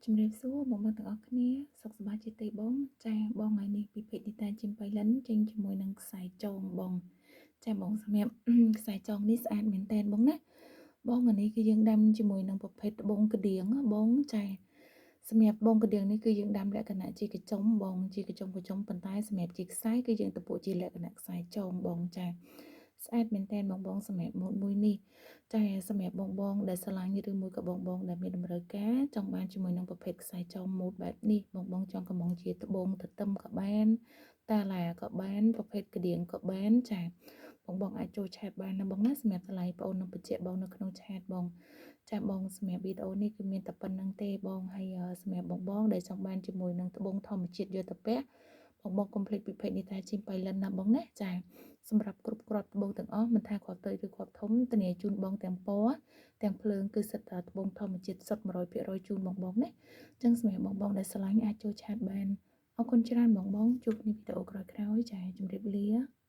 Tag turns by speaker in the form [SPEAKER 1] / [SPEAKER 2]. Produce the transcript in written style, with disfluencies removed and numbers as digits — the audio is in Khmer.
[SPEAKER 1] ជំរាបសួរបងប្អូនទាំងអស់គ្នាសុខសប្បាយជាទេបងចាបងថ្ងៃនេះពីពេជ្រនីតាជីមបៃលិនចេញជាមួយនឹងខ្សែចងបងចាបងសម្រាប់ខ្សែចងនេះស្អាតមែនតើបងណាបងអានេះគឺយើងដាំជាមួយនឹងប្រភេទត្បូងក្តៀងបងចាសម្រាប់បងក្តៀងនេះគឺយើងដាំលក្ខណៈជាកញ្ចុំបងជាកញ្ចុំកញ្ចុំប៉ុន្តែសម្រាប់ជាខ្សែគឺយើងតពុជាលក្ខណៈខ្សែចងបងចាស្អាតមែនតើបងបងសម្រាប់ម៉ូតមួយនេះចាសម្រាប់បងបងដែលស្រឡាញ់ឬមួយក៏បងបងដែលមានតម្រូវការចង់បានជាមួយនឹងប្រភេទខ្សែចងម៉ូតបែបនេះបងបងចង់កំងជាត្បូងទទឹមក៏បានតាឡាក៏បានប្រភេទក្តៀងក៏បានចាបងបងអាចចូល chat បានណាបងណាសម្រាប់តម្លៃបងអូននឹងបញ្ជាក់បងនៅក្នុង chat បងចាបងសម្រាប់វីដេអូនេះគឺមានតែប៉ុណ្្នឹងទេបងហើយសម្រាប់បងបងដែលចង់បានជាមួយនឹងត្បូងធម្មជាតិយកទៅពាក់បងបងកុំភ្លេចពិភេទនេះតាជីមបៃលិនណាបងណាចាសម្រាប់គ្រប់គ្រាប់ត្បូងទាំងអស់មិនថាគ្រាប់តូចឬគ្រាប់ធំធានាជូនបងទាំងពណ៌ទាំងភ្លើងគឺសិតតែត្បូងធម្មជាតិសុទ្ធ100%ជូនបងបងណាអញ្ចឹងសម្រាប់បងបងដែលស្រឡាញ់អាចចូល chat បានអរគុណច្រើនបងបងជួបគ្នាវីដេអូក្រោយៗចាជម្រាបលា។